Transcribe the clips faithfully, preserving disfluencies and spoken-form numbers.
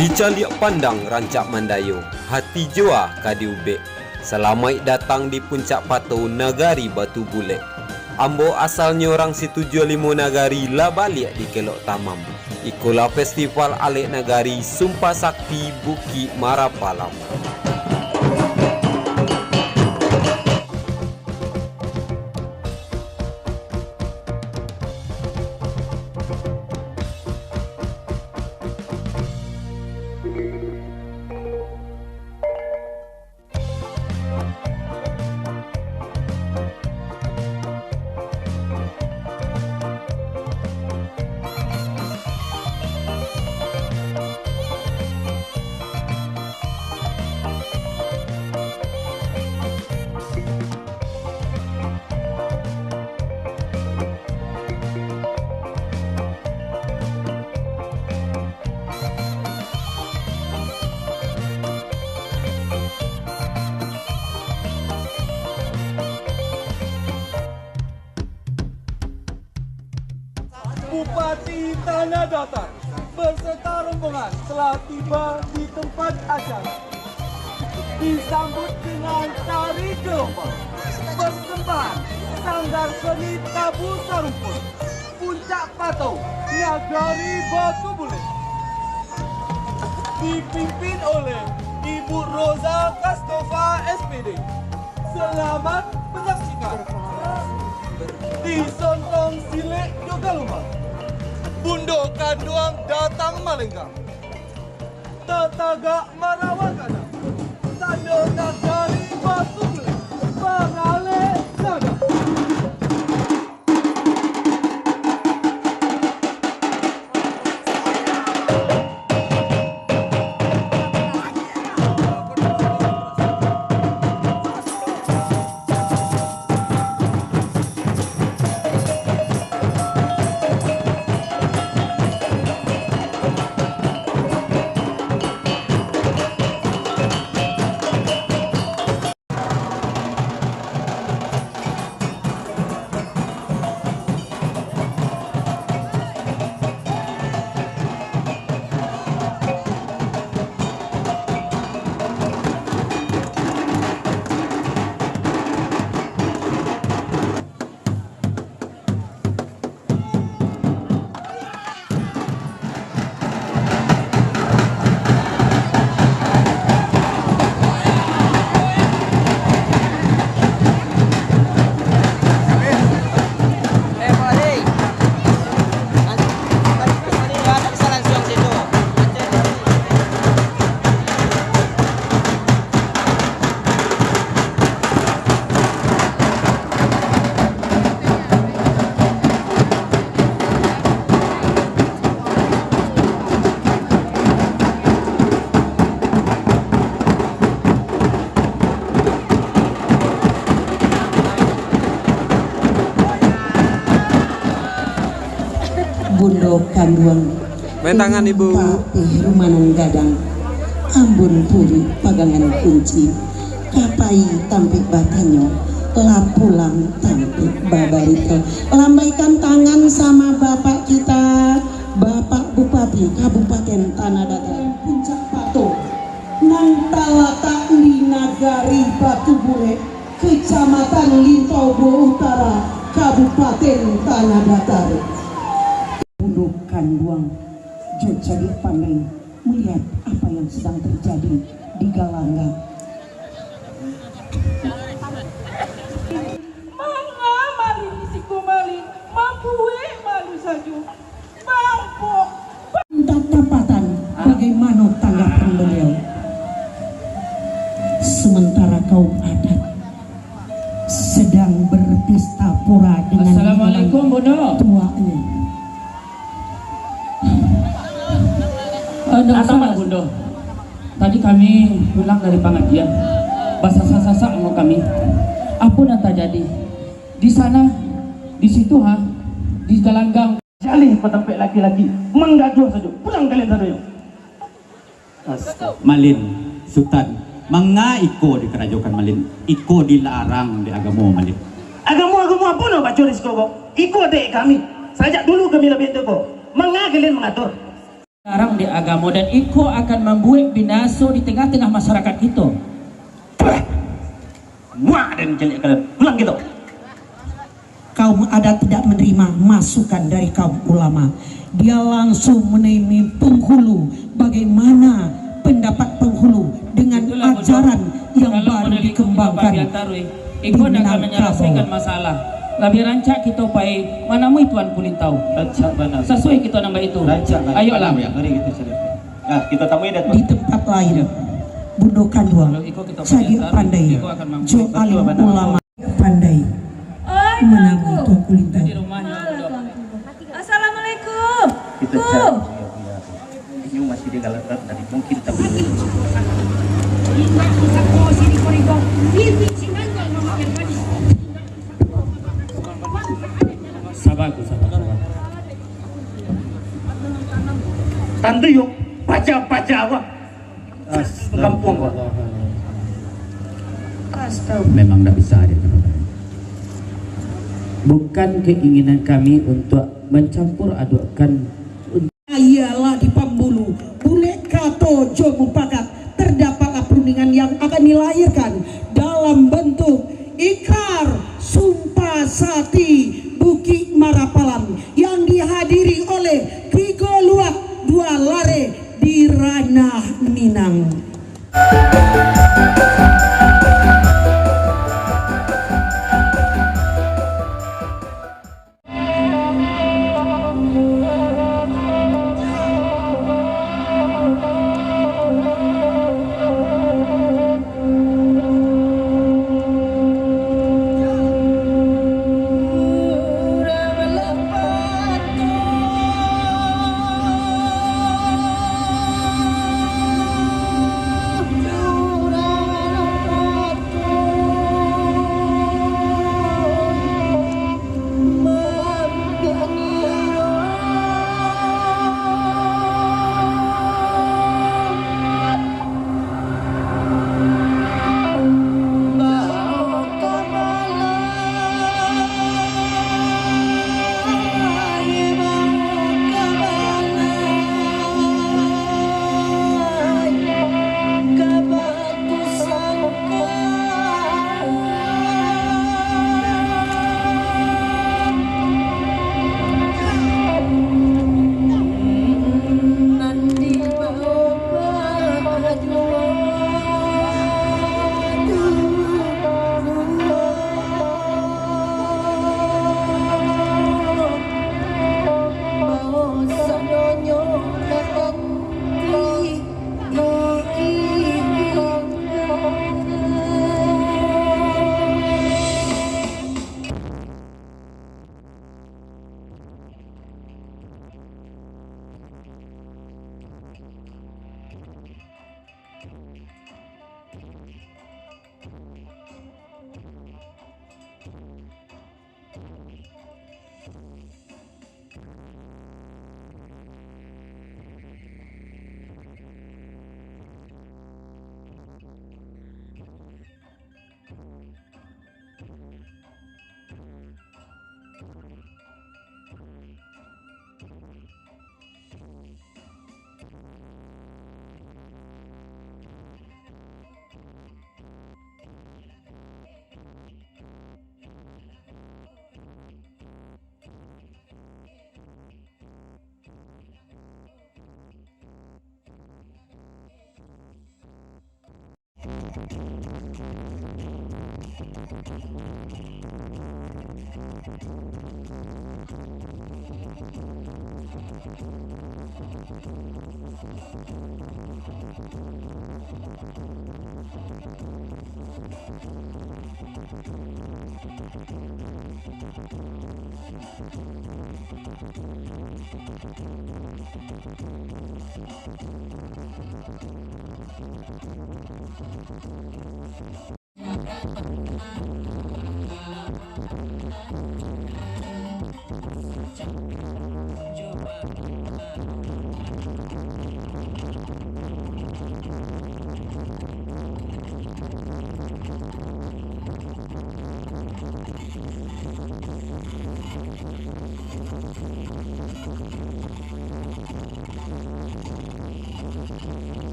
Dicaliak pandang rancak mandayo, hati juo ka diubek. Salamaik datang di Puncak Pato, nagari Batu Bulek. Ambo asalnyo urang Situjuah Limo Nagari, lah baliak di Kelok Tamam. Ikolah festival alek nagari, Sumpah Sakti Bukik Marapalam. Bupati Tanah Datar beserta rombongan telah tiba di tempat acara. Disambut dengan tari gelombang, persembahan Sanggar Seni Tabu Sarumpun, Puncak Pato, Nagari Batu Bulek. Dipimpin oleh Ibu Roza Kastova, S P D. Selamat menyaksikan. Disontong silek jo galumbang. Bundo Kanduang datang malenggang. Tatagak marawa gadang. Tando nagari Batu Bulek. Pangalek gadang. Bundo Kanduang. Main tangan, Ibu. Patih Rumanan Gadang, Ambun Puri Pagangan Kunci, Kapai Tampik Batanyo, Lapulang Tampik Babarito. Lambaikan tangan sama Bapak kita, Bapak Bupati Kabupaten Tanah Datar. Puncak Pato, nan talatak di Nagari Batu Bulek, Kecamatan Lintau Buo Utara, Kabupaten Tanah Datar. Bundo Kanduang jo cadiak pandai melihat apa yang sedang terjadi di galanggang. Manga malin di siko malin, mambuek malu sajo. Bangkok. Minta tapatan, bagaimana tanggapan beliau? Sementara kaum adat sedang berpesta pora dengan Assalamualaikum, Bunda. Tuanya. Eh, ndak usah, Bunda. Tadi kami pulang dari pangajian. Basasak-sasak angok kami. Apo nan tajadi? Di sana, di situ, ha? Di galanggang. Jaleh patampek laki-laki, manggaduah sajo. Pulang kalian sadonyo. Astaga. Malin, Sutan, manga iko dikarajokan, Malin? Iko dilarang dek agamo, Malin. Agamo-agamo apo nan baco di siko ko? Iko adaik kami. Sajak dulu kami lah baitu ko. Manga kalian mangatur? Larang di agamo, dan iko akan mambuek binaso di tengah-tengah masyarakat kito. Muak dan caliak kalian. Pulang kito. Kaum adat tidak menerima masukan dari kaum ulama. Dia langsung menemui penghulu, bagaimana pendapat penghulu dengan Itulah bodoh. ajaran yang Kalau baru model itu kita dikembangkan bagi antarui, di iko ndak akan Minangkabau. menyelesaikan masalah. Labiah rancak kito pai manamui Tuan Kulintau. Rancak bana. Sasuai kito nan baitu. Rancak bana. Ayolah. Bana, ya. Mari kita selesai. Nah, kita tamui dah, Tuan. Di tempat lain, Bundo Kanduang, Kalau iko kita cadiak bagi antarui, pandai, iko akan mambuat jo Betul, alim bana. ulama. Pandai. Oi, Manang Tuanku. Itu Kulintan. Di rumahnya, Alah, Bunda. Tuanku. Assalamualaikum. Kita Ku. cari dia, Bunda. Ini masih di dalam dari mungkin tapi Sabar, Ku, sabar, sabar. Tantu yo, paja-paja apa? Kampung, Pak. Astaga. Memang ndak bisa dia. Bukan keinginan kami untuk mencampur adukkan. Ialah di pambulu, bulek kato jo mupakat, terdapatlah perundingan yang akan dilahirkan dalam bentuk ikrar sumpah sakti Bukik Marapalan yang dihadiri oleh tigo luak dua lareh di Ranah Minang.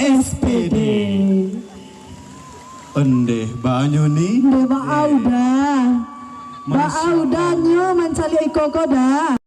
S P D. Ondeh, banyo ni. Ondeh, baa udah. Baa udahnyo mancaliak iko ko dah.